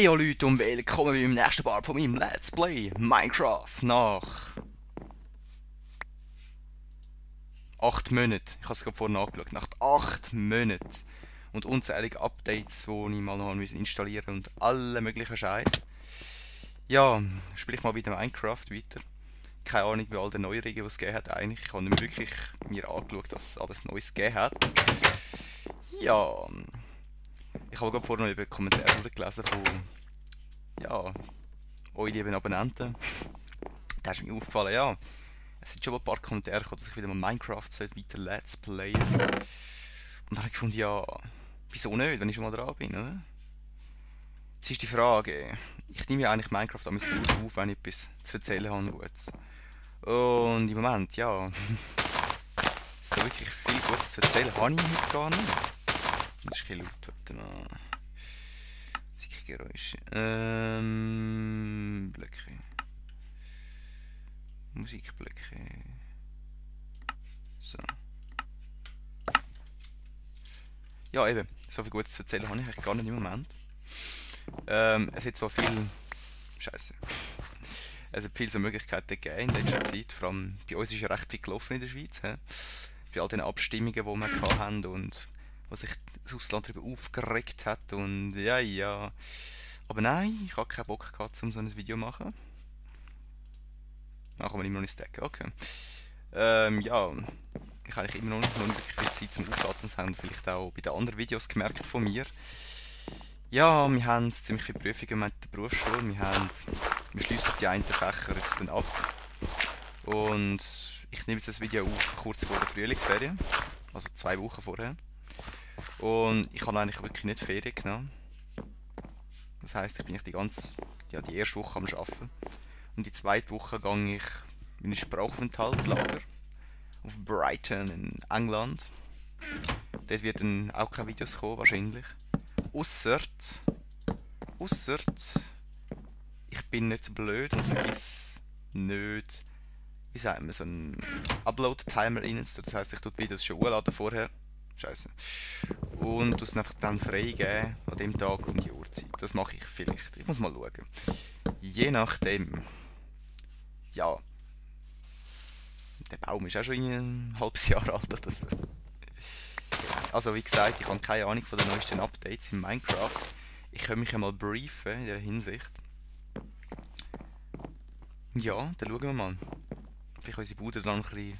Hey Leute und willkommen beim nächsten Part von meinem Let's Play Minecraft nach 8 Monaten. Ich habe es gerade vorhin nachgeschaut. Nach 8 Monaten und unzählige Updates, die ich mal noch installieren musste und alle möglichen Scheiß. Ja, spiele ich mal wieder Minecraft weiter. Keine Ahnung, wie all die Neuerungen, die es gegeben hat eigentlich. Ich habe nicht wirklich mir angeschaut, dass es alles Neues gegeben hat. Ja, ich habe gerade vorhin noch über Kommentare gelesen von eure lieben Abonnenten. Da ist mir aufgefallen, ja, es sind schon ein paar Kommentare gekommen, dass ich wieder mal Minecraft weiter Let's Playen. Und dann habe ich gefunden, ja, wieso nicht, wenn ich schon mal dran bin, oder? Jetzt ist die Frage, ich nehme ja eigentlich Minecraft an mein auf, wenn ich etwas zu erzählen habe. Gutes. Und im Moment, ja, so wirklich viel Gutes zu erzählen habe ich heute gar nicht. Das ist ein bisschen laut, warte mal. Musikgeräusche. Blöcke. Musikblöcke. So. Ja, eben. So viel Gutes zu erzählen habe ich eigentlich gar nicht im Moment. Es hat zwar viel... Scheiße. Es hat viele so Möglichkeiten gegeben in letzter Zeit. Vor allem bei uns ist ja recht viel gelaufen in der Schweiz. He? Bei all den Abstimmungen, die wir hatten und was sich das Ausland darüber aufgeregt hat. Und ja. Aber nein, ich habe keinen Bock gehabt, um so ein Video zu machen. Dann kann man immer noch nicht stacken, okay. Ja, ich habe eigentlich immer noch nicht wirklich viel Zeit zum Aufladen. Das haben vielleicht auch bei den anderen Videos gemerkt von mir. Ja, wir haben ziemlich viele Prüfungen mit der Berufsschule. Wir schliessen die einen Fächer jetzt dann ab. Und ich nehme jetzt das Video auf kurz vor der Frühlingsferien. Also 2 Wochen vorher. Und ich habe eigentlich wirklich nicht Ferien genommen. Das heisst, ich bin die erste Woche am Arbeiten. Und die zweite Woche gehe ich in ein Sprachaufenthaltlager auf Brighton in England. Dort wird dann auch keine Videos kommen, wahrscheinlich. Ausser ich bin nicht so blöd und vergiss nicht, wie sagt man, so einen Upload-Timer reinzutun. Das heisst, ich tue die Videos schon hochladen vorher. Scheiße. Und es einfach dann freigeben an dem Tag um die Uhrzeit. Das mache ich vielleicht. Ich muss mal schauen. Je nachdem. Ja. Der Baum ist auch schon ein halbes Jahr alt oder so. Also wie gesagt, ich habe keine Ahnung von den neuesten Updates in Minecraft. Ich kann mich einmal briefen in dieser Hinsicht. Ja, dann schauen wir mal. Vielleicht unsere Bude dann ein bisschen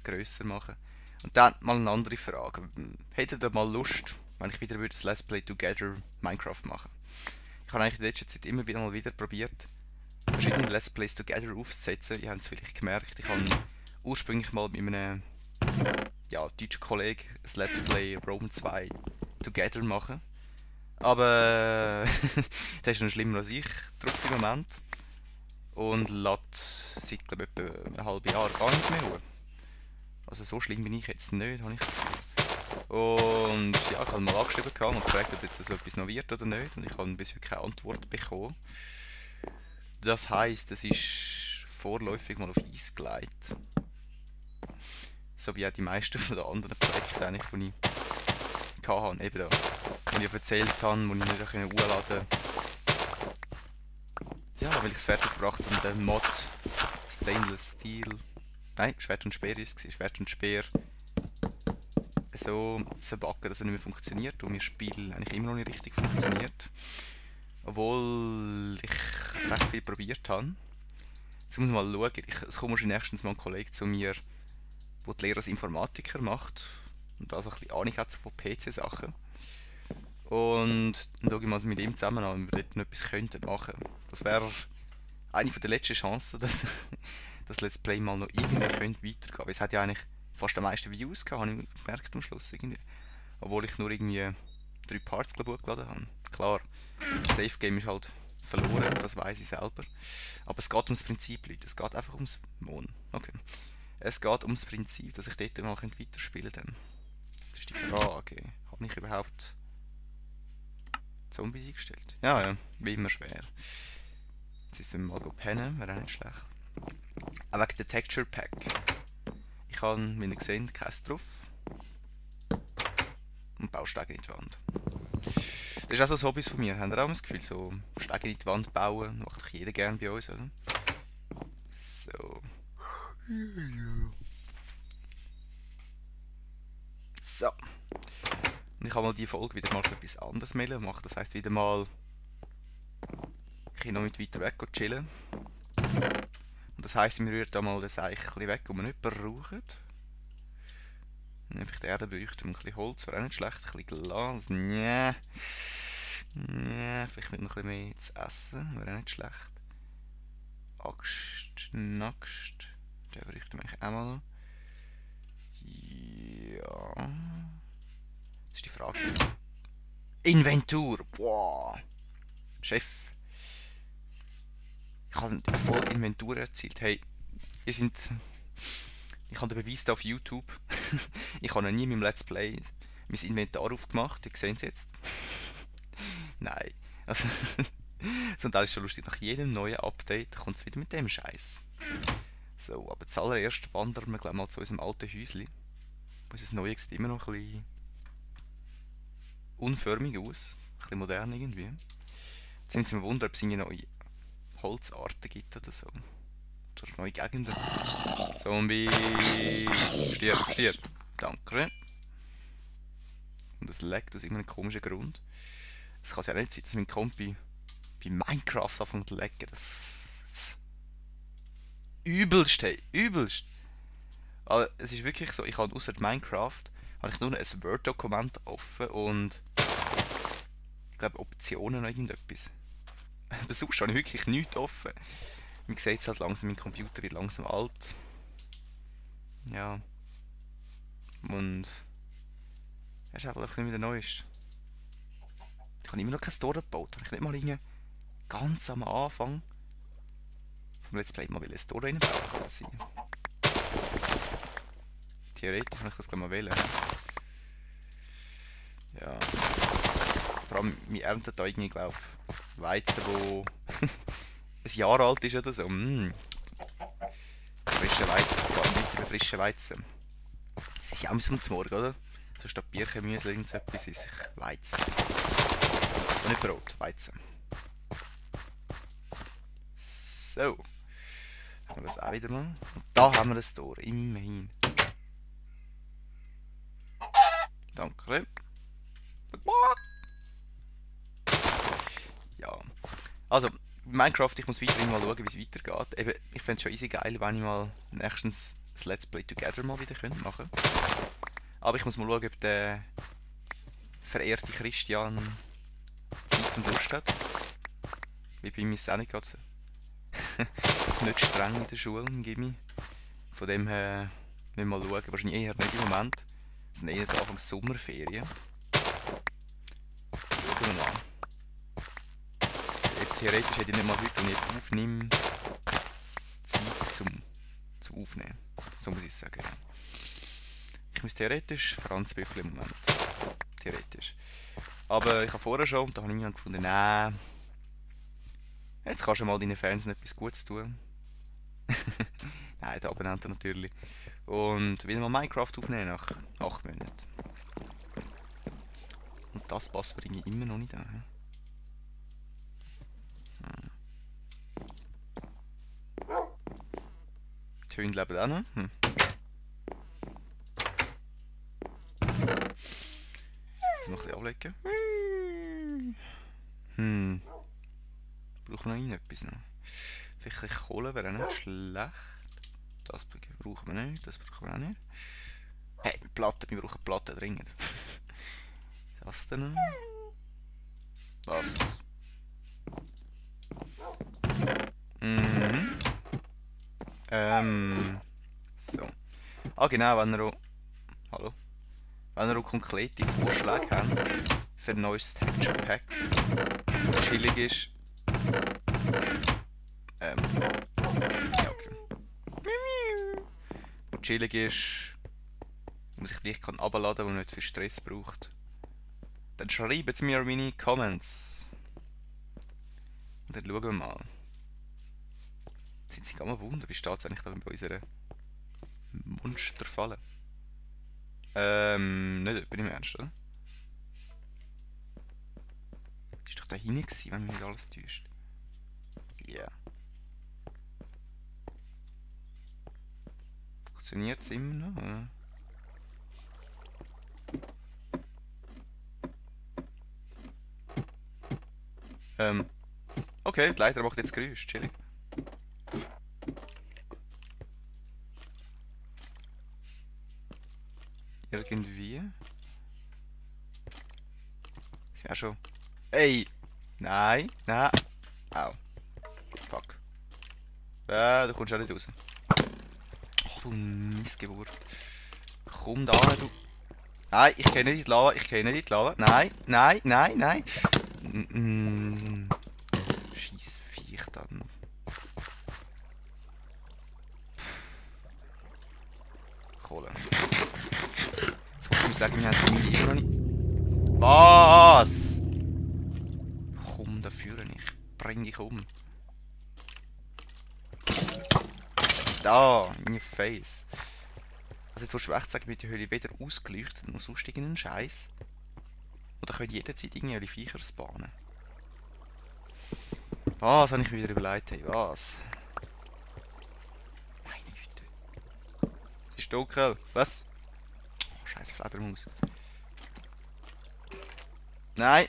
grösser machen. Und dann mal eine andere Frage. Hättet ihr mal Lust, wenn ich wieder das Let's Play Together Minecraft machen? Ich habe eigentlich in letzter Zeit immer wieder probiert, verschiedene Let's Plays Together aufzusetzen. Ihr habt es vielleicht gemerkt, ich habe ursprünglich mal mit einem deutschen Kollegen ein Let's Play Rome 2 Together machen. Aber der ist noch schlimmer als ich drauf im Moment. Und lädt seit glaube ich etwa einem halben Jahr gar nicht mehr hoch. Also so schlimm bin ich jetzt nicht, habe ich das Gefühl. Und ja, ich habe mal angeschrieben und gefragt, ob jetzt so etwas noch wird oder nicht. Und ich habe bis heute keine Antwort bekommen. Das heisst, es ist vorläufig mal auf Eis gelegt. So wie auch die meisten von den anderen Projekten, eigentlich, die ich hatte. Eben da, die ich erzählt habe, die ich nicht hochladen konnte. Ja, weil ich es fertig gebracht habe, den Mod Stainless Steel. Nein, Schwert und Speer ist es. Schwert und Speer so zu backen, dass er nicht mehr funktioniert und mein Spiel eigentlich immer noch nicht richtig funktioniert. Obwohl ich recht viel probiert habe. Jetzt muss ich mal schauen. Es kommt wahrscheinlich nächstens mal ein Kollege zu mir, der die Lehre als Informatiker macht und also ein bisschen Ahnung hat von PC-Sachen. Und dann schaue ich mal mit ihm zusammen an, ob wir dort noch etwas könnten machen. Das wäre eine der letzten Chancen, dass das Let's Play mal noch irgendwie weitergehen könnte. Es hat ja eigentlich fast die meisten Views gehabt, habe ich gemerkt am Schluss irgendwie. Obwohl ich nur irgendwie 3 Parts hochgeladen habe. Klar, das Safe Game ist halt verloren, das weiß ich selber. Aber es geht ums Prinzip, Leute. Es geht einfach ums Okay. Es geht ums Prinzip, dass ich dort mal weiterspielen kann. Jetzt ist die Frage, habe ich überhaupt Zombies eingestellt? Ja, wie immer schwer. Jetzt ist es mal pennen, wäre auch nicht schlecht. Auch wegen der Texture Pack. Ich habe, wie ihr seht, keins drauf. Und Bausteine in die Wand. Das ist auch so ein Hobby von mir. Habt ihr auch das Gefühl, so Stege in die Wand bauen, macht doch jeder gerne bei uns, oder? So. So. Und ich habe mal die Folge wieder mal etwas anderes machen. Das heisst wieder mal, ich gehe noch mit weiter weg chillen. Und das heisst, wir rühren da mal das Eich ein bisschen weg, wo wir nicht brauchen. Einfach die Erde beleuchten und ein bisschen Holz, wäre auch nicht schlecht. Ein bisschen Glas, nee. Nee, vielleicht mit noch ein bisschen mehr zu essen, wäre auch nicht schlecht. Axt, Naxt. Den bräuchten wir eigentlich auch mal noch. Ja. Das ist die Frage. Inventur, boah. Chef. Ich habe einen Erfolg Inventur erzielt. Hey, ihr sind... Ich habe den Beweis da auf YouTube. Ich habe noch nie in meinem Let's Play mein Inventar aufgemacht. Ihr seht es jetzt. Nein. Also, zum Teil ist schon lustig. Nach jedem neuen Update kommt es wieder mit dem Scheiß. So, aber zuallererst wandern wir gleich mal zu unserem alten Häuschen. Unser Neues sieht immer noch ein bisschen unförmig aus. Ein bisschen modern irgendwie. Jetzt sind wir mir wundern, ob es irgendwie neue Holzarten gibt oder so. Oder neue Gegenden. Zombie! Stirb, stirb! Danke. Und es leckt aus irgendeinem komischen Grund. Es kann ja nicht sein, dass mein Kompi bei Minecraft anfängt zu lecken. Das übelst, hey, übelst. Aber es ist wirklich so, ich habe außer Minecraft habe ich nur ein Word-Dokument offen und ich glaube Optionen oder irgendetwas. Aber sonst habe ich wirklich nichts offen. Man sieht es halt langsam, mein Computer wird langsam alt. Ja. Und er ist einfach nicht mehr der Neueste. Ich habe immer noch kein Store gebaut. Habe ich nicht mal irgendwie ganz am Anfang vom Let's Play mal ein Store reinbauen quasi. Theoretisch kann ich das gleich mal wählen. Ja. Vor allem, wir ernten da irgendwie, glaube ich, Weizen, wo ein Jahr alt ist oder so. Frische Weizen, es geht nicht über frische Weizen. Es ist ja auch zum Morgen, oder? So statt Birchenmüsli und so etwas ist sich Weizen. Und nicht Brot, Weizen. So. Haben wir das auch wieder mal. Und da haben wir ein Tor, immerhin. Danke. Ja. Also, Minecraft, ich muss weiterhin mal schauen, wie es weitergeht. Eben, ich fände es schon easy geil, wenn ich mal nächstens das Let's Play Together mal wieder machen könnte. Aber ich muss mal schauen, ob der verehrte Christian Zeit und Lust hat. Wie bei mir ist es auch nicht gerade nicht streng in der Schule, im Gimmi. Von dem her müssen wir mal schauen. Wahrscheinlich eher nicht im Moment. Es sind eher so Anfang Sommerferien. Schauen wir mal. Theoretisch hätte ich nicht mal heute, wenn ich jetzt aufnehme, Zeit zum Aufnehmen. So muss ich es sagen. Ich muss theoretisch Franz Büffel im Moment. Theoretisch. Aber ich habe vorher schon, und da habe ich irgendwann gefunden, nein, jetzt kannst du mal deinen Fans etwas Gutes tun. Nein, der Abonnenten natürlich. Und wieder mal Minecraft aufnehmen nach 8 Monaten. Und das passt mir irgendwie immer noch nicht an. Die Hunde leben auch noch. Das noch ein bisschen ablegen. Brauchen wir noch irgendetwas noch? Vielleicht ein Kohle wäre auch nicht schlecht. Das brauchen wir nicht, das brauchen wir auch nicht. Hey, Platten, wir brauchen Platten dringend. Das denn noch? Was? So. Ah genau, wenn ihr auch... Hallo? Wenn ihr auch konkrete Vorschläge habt für ein neues Texture Pack, das chillig ist. Ja, okay. Was chillig ist, wo man sich leicht herunterladen kann, wo man nicht viel Stress braucht. Dann schreibt es mir meine Comments. Und dann schauen wir mal. Sind Sie gar mal wundern, wie steht es eigentlich da bei unserer Monsterfalle? Nicht etwa im Ernst, oder? da hinten gewesen, wenn mich nicht alles täuscht. Ja. Yeah. Funktioniert es immer noch, oder? Okay, die Leiter macht jetzt Geräusch, chillig. Irgendwie. Das wäre schon. Ey! Nein, nein. Au. Fuck. Du kommst auch nicht raus. Ach du Missgeburt. Komm da, du. Nein, ich kenne nicht die Lava, ich kenne nicht die Lava. Nein, nein, nein, nein. Scheiß Viech dann. Kohle. Jetzt musst du mir sagen, wir haben die Mine immer noch nicht. Was? Komm, da führe ich. Bring dich um. Da, in your face. Also jetzt willst du echt sagen, wird die Höhle weder ausgeleuchtet noch sonst irgendeinen Scheiß. Oder können jederzeit irgendwelche Viecher spawnen. Was habe ich mir wieder überlegt? Hey, was? Meine Güte. Es ist dunkel. Was? Oh, scheiß Fledermaus. Nein.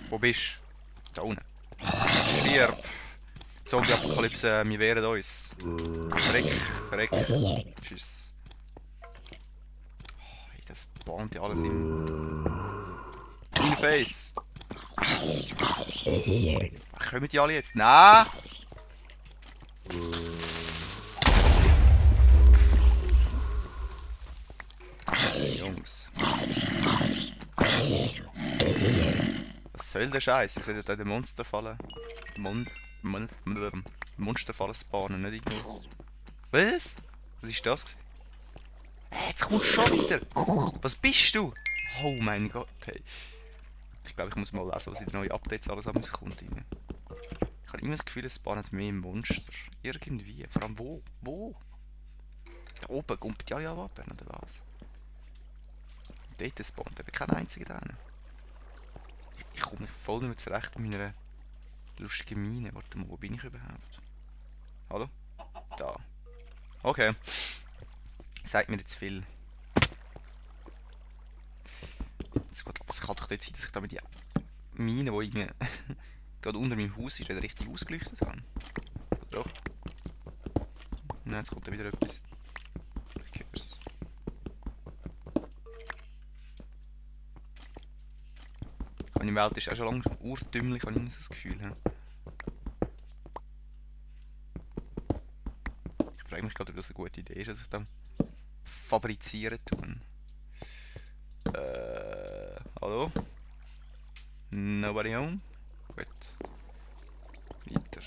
Wo bist du? Da unten. Stirb. Zombie-Apokalypse, wir wehren uns. Verreck, verreck. Tschüss. Oh, hey, das bahnt ja alles in dein Face. Kommen die alle jetzt? Nein! Jungs. Was soll der Scheiß? Ich sollte da den Monster fallen. Monsterfallen spawnen, nicht irgendwo. Was? Was ist das? Jetzt kommst du schon wieder! Was bist du? Oh mein Gott, hey. Ich glaube, ich muss mal lesen, was in den neuen Updates alles an kommt. Ich habe immer das Gefühl, es spawnen mehr Monster. Irgendwie. Vor allem wo? Wo? Da oben kommt ja Wappen, oder was? Dort spawnt aber kein einziger drin. Ich komme mich voll nicht mehr zurecht mit meiner lustigen Mine. Warte mal, wo bin ich überhaupt? Hallo? Da. Okay. Sagt mir jetzt viel. Es kann doch nicht sein, dass ich da mit die Mine, die irgendwie gerade unter meinem Haus ist, richtig ausgeleuchtet habe. Oder doch? Nein, jetzt kommt da wieder etwas. Ich hör's. Meine Welt ist auch schon lange urtümlich, habe ich so das Gefühl. He? Ich frage mich gerade, ob das eine gute Idee ist, dass ich dann fabrizieren tue. Hallo? Nobody home? Gut. Weiter.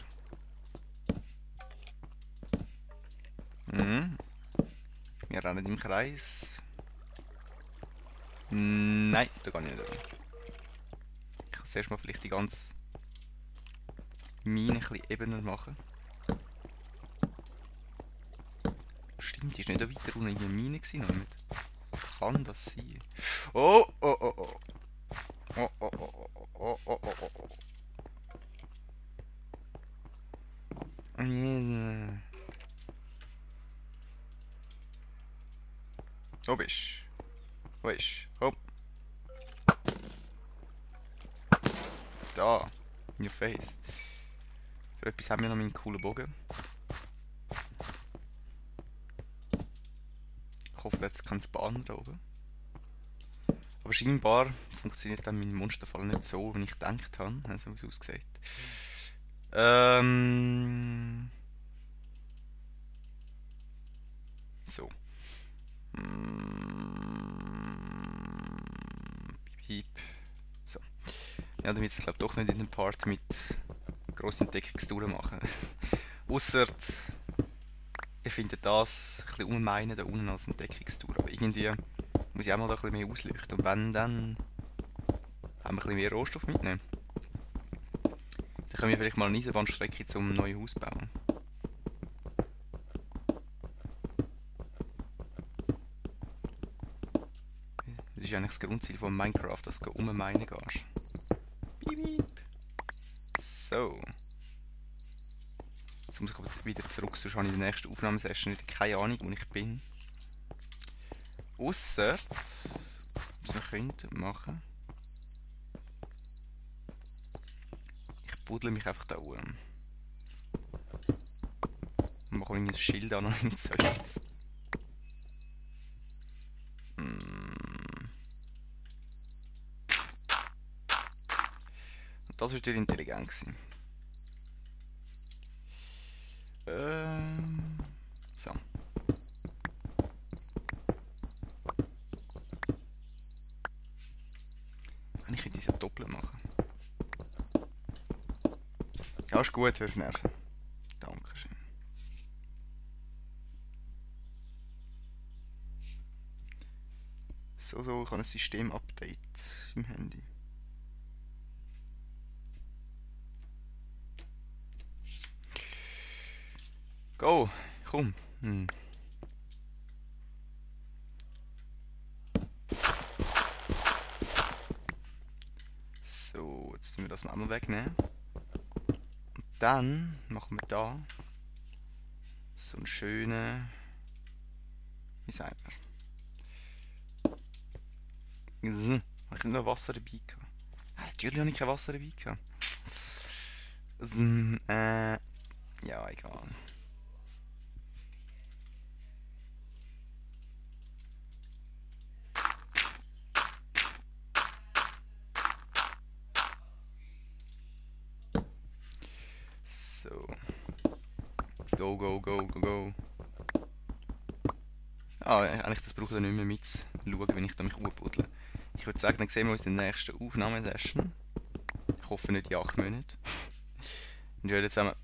Wir rennen im Kreis. Nein, da kann ich nicht. Ich kann zuerst mal vielleicht die ganze Mine ein bisschen ebener machen. Stimmt, die ist nicht weiter unten in der Mine gewesen, noch nicht. Kann das sein? Oh, oh, oh, oh. Oh, oh, oh, oh, oh, oh, oh, oh, oh. Wo bist du? Wo bist du? Komm. Da. In your face. Für etwas haben wir noch meinen coolen Bogen. Ich hoffe, jetzt kein Spawner da oben. Aber scheinbar funktioniert dann mein Monsterfall nicht so, wie ich gedacht habe. So wie es aussieht. So. Piep. So. Ja, damit es glaube doch nicht in den Part mit grossen Entdeckungstouren machen. Ausser ihr findet das ein bisschen ummeinen da unten als Entdeckungstour. Aber irgendwie muss ich auch mal da ein bisschen mehr ausleuchten. Und wenn, dann haben wir ein bisschen mehr Rohstoff mitnehmen. Dann können wir vielleicht mal eine Eisenbahnstrecke zum neuen Haus bauen. Das ist eigentlich das Grundziel von Minecraft, dass du ummeinen gehst. So. Jetzt muss ich aber wieder zurück, sonst habe ich in der nächsten Aufnahmesession wieder keine Ahnung, wo ich bin. Ausser, was wir könnten machen. Ich buddle mich einfach da oben. Und mache ein Schild an und nicht so etwas. Und das war natürlich intelligent gewesen. So. Ich könnte das ja doppelt machen. Ja, ist gut, hörst du nerven. Dankeschön. So, ich habe ein System-Update im Handy. Go, komm. So, jetzt tun wir das mal wegnehmen. Und dann machen wir da so einen schönen, wie sagt man? Habe ich nicht noch Wasser dabei gehabt? Natürlich habe ich kein Wasser dabei gehabt. Ja, egal. So. Go, go, go, go, go. Ah, eigentlich das brauche ich nicht mehr mitzuschauen, wenn ich da mich aufbuddle. Ich würde sagen, dann sehen wir uns in der nächsten Aufnahmesession. Ich hoffe nicht in 8 Monaten. Und ja, jetzt zusammen.